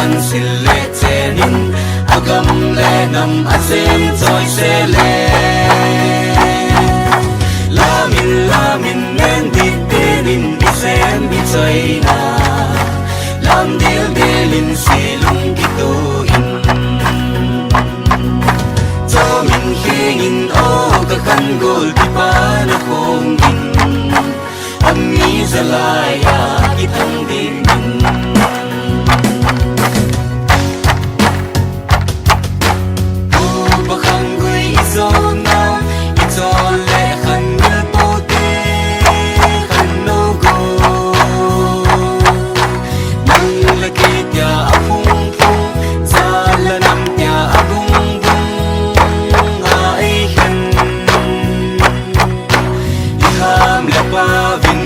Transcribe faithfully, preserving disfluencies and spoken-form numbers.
Sil le chenin, agam le nam achen choi se le. Lamin, lamin, nen dik tenin, isem ichoina. Lam dil dilin, silung kituin. Chomin khengin, o kakhan gol kipana khongin. Ami jalai a kitang dingin. Upa khang gui izona, ichol le khan gul pote khan no go. Nang le kei tia aphung phung, za le nam tia abung bung, a ei khan. Iham le pa vin